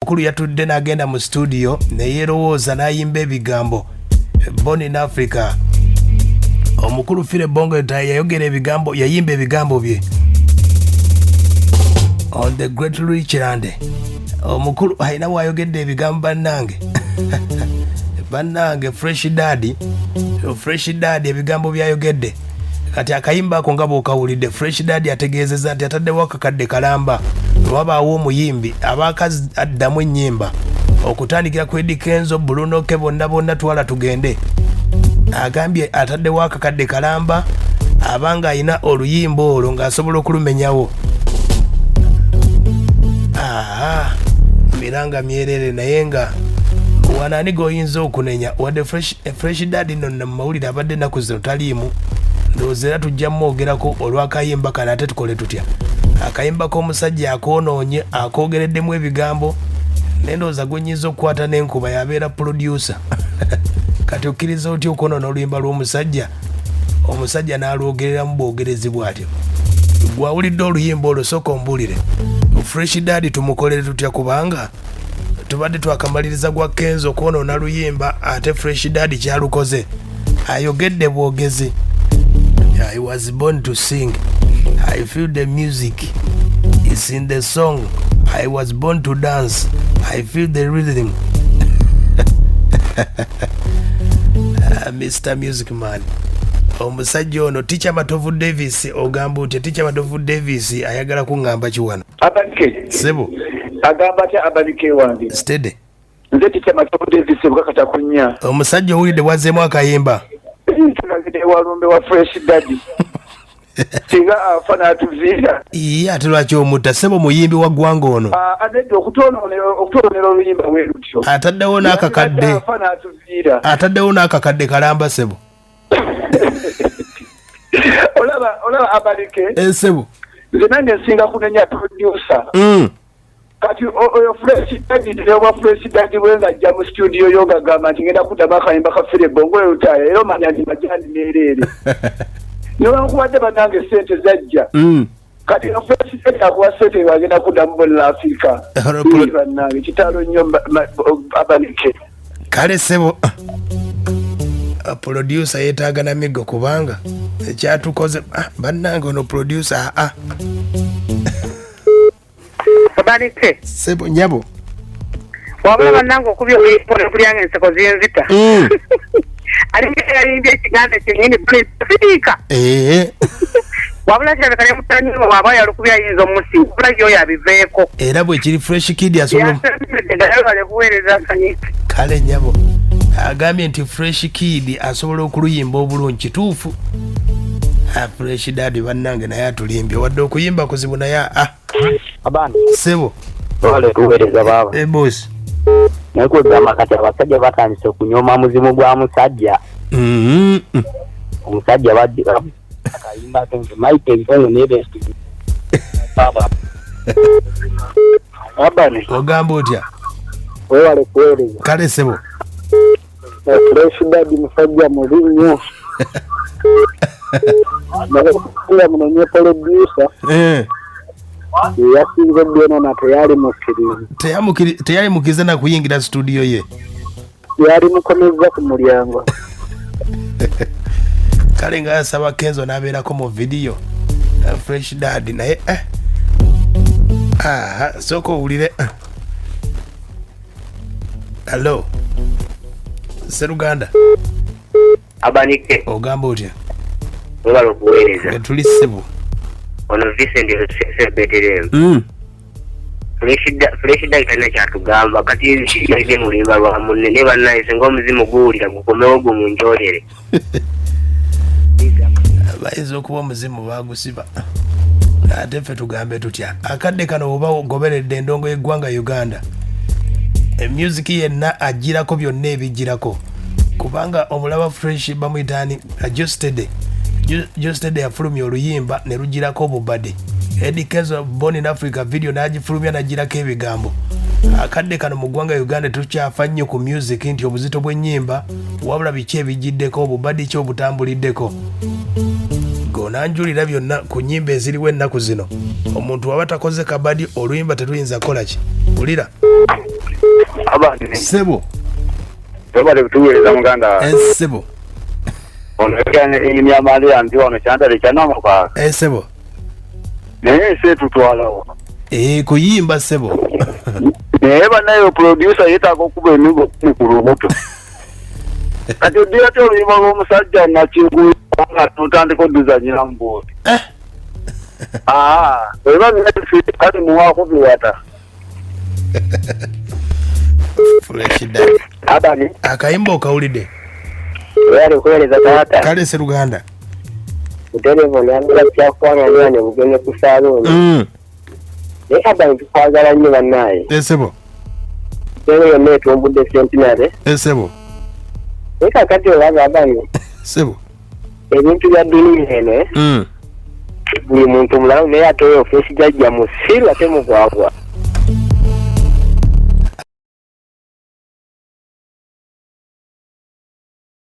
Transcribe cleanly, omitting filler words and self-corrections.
Omukulu yatudde n'agenda mu studio ne yeerowooza n'ayimba ebigambo Born in Africa. Omukulu Philly Bongo yayogera ebigambo, yayimba ebigambo bye on the Great Richland. Omukulu alina bw'ayogedde ebigambo. Bannange, bannange, Fresh Daddy, Fresh Daddy, ebigambo byayogedde. Kati akayimba ako nga bw'okawulidde, Fresh Daddy ategeezezza nti ataddewo akakadde kalamba wabaawo omuyimbi abaakazi addamu ennyimba okutandikira ku Eddy Kenzo, Bruno K, bonna bonna twala tugende. Agambye ataddewo akakadde kalamba abanga alina oluyimba olwo ng'asobola okulumenyawo. Aha, miranga myerere, naye nga wano ani g'oyinza okunenya? Wadde Fresh Daddy nno mu mawulire abadde ennaku zino taliimu, ndowooza era tujja mwogerako olw'akayimba kano. Ate tukole tutya? Akayimba k'omusajja akoonoonye, akoogereddemu ebigambo, naye ndowooza gwenyinza okukwata n'enkuba yabeera producer. Kati okkiriza otya okwonoona oluyimba lw'omusajja, omusajja n'alwogereramu bwogerezi bw'atyo? Gwawulidde oluyimba olwo, sooka ombuulire. Fresh Daddy tumukolere tutya? Kubanga tubadde twakamaliriza gwa Kenzo okwonoona luyimba, ate Fresh Daddy kyalukoze, ayogedde bwogezi. "I was born to sing. I feel the music is in the song. I was born to dance. I feel the rhythm." Mr Music Man, omusajja ono Ticha Matovu Davis, ogamba otya? Ticha Matovu Davis ayagala kuŋŋamba kiwano. Abanike. Sebo. Agamba atya Abanike wange? Steady. Nze Ticha Matovu Davis bukakata ku nnya. Omusajja owulidde bwazzeemu akayimba? Tulagide walumbe wa Fresh Daddy, singa afa n'atuviira. Iye, ate lwaki omutta, sebo? Muyimbi wa ggwanga ono. Nedda, okutoonera oluyimba bwe lutyo. Ataddewo n'akakadde. Afa n'atuviira. Ataddewo n'akakadde kalamba, sebo. Olaba Abanike. Esebo. Nze nange nsinga kunenya producer. Kati oyo Fresh Daddy, oba Fresh Daddy bwe nga ajja mu studio yo ng'agamba nti ngenda kuddamu akayimba ka Philly Bongo Lutaaya, era omanya nti majani meereere, newankubadde bannange sente zajja. Kati Fresh Daddy akuwa sente ng'agenda kuddamu bonna Afrika. Bannange, kitalo nnyo, Abanike. Kale sebo, producer yeetaaga na miggo kubanga ekyatukoze. Bannange, ono producer aa. Abanike. Sebo, nyabo. Wabula bannange, okubya oluyimba okulyanga enseko zinzita. Alinga yayimbye ekiganda kyennyini fiika. Wabula kirabika ne mutanyi we bw'aba yalukubya ayinza omusinga, wabula yoyo abiveeko. Era bwe kiri, Fresh Kid asobola. Yasemedde kuweereza Kanyike. Kale nyabo, agambye nti Fresh Kid asobola okuluyimba obulungi. Kituufu. Fresh Daddy bannange naye atulimbye, wadde okuyimba kuzibu, naye ah. Abaana. Sebo. Wale tuweereza baaba. E boss. Naye kwegamba kati abasajja batandise okunyooma muzimu gwa musajja. Omusajja bajja akayimba ke nti Mike ebitongo nebesi baba. Abani. Ogamba otya? Wewale kuweereza. Kale sebo. Fresh Daddy musajja mubi nnyo. Naye munonye producer. Yasinze byonona, teyali mukkiriza. Teyali mukkiriza na kuyingira studio ye. Yali mukomezza ku mulyango. Kale nga yasaba Kenzo n'abeerako mu vidiyo. Fresh Daddy naye eh. Aha, sooka owulire. Hallo, Seruganda. Abanike. Ogamba otya? Webala okuweereza. Tuli, ssebo. Ono Vincent Sebeteremu. Fresh Daddy talina kyatugamba. Kati yalidde mu luyimba lwa munne, naye bannaye, singa omuzimu guwulira gukomewo gumunjolere. Bayinza okuba omuzimu bagusiba, ate ffe tugambe tutya? Akadde kano oba ogoberedde endongo y'eggwanga Uganda, e music yenna agirako byonna ebigirako, kubanga omulaba Fresh bamuyitaani Geosteady. Geosteady yafulumya oluyimba ne lugirako obubade. Eddy Kenzo, Born in Africa video n'agifulumya n'agirako ebigambo. Akadde kano mu ggwanga Uganda tukyafa nnyo ku music nti obuzito bw'ennyimba, wabula biki ebigiddeko, obubadi ki obutambuliddeko, gonanjulira byonna ku nnyimba eziriwo ennaku zino. Omuntu waba takoze kabadi, oluyimba tetuyinza kukola ki? Wulira. Abandi. Sebo. Webale kutuweereza muganda. Esebo. Ono yogera engineer Maria ndi wano kyantale kyanamukaaga. Esebo. Naye ensi etutwalawo. Kuyimba sebo. Naye bannaye producer yeetaaga okuba emigo kumi ku lubuto. Kati oddira ty oluyimba lw'omusajja Nakigulu nga tutandika oduzanyira mu bwoti. Weba kati muwaako biwata. Fresh Daddy. Abani. Akayimba okawulidde. Webale kuweereza taata. Kale Sseruganda. Mutereevu nambira kyakwanga nnyo ne bugende ku saaluuni. Naye Abani tukwagala nnyo bannaaye. Esebo. Sente yonna etumbudde Centenary. Esebo. Naye kakati olaba Abani. Sebo. Ebintu bya duniya eno. Buli muntu mulalu naye ate oyo Fresh Jajja musiru ate mugwagwa.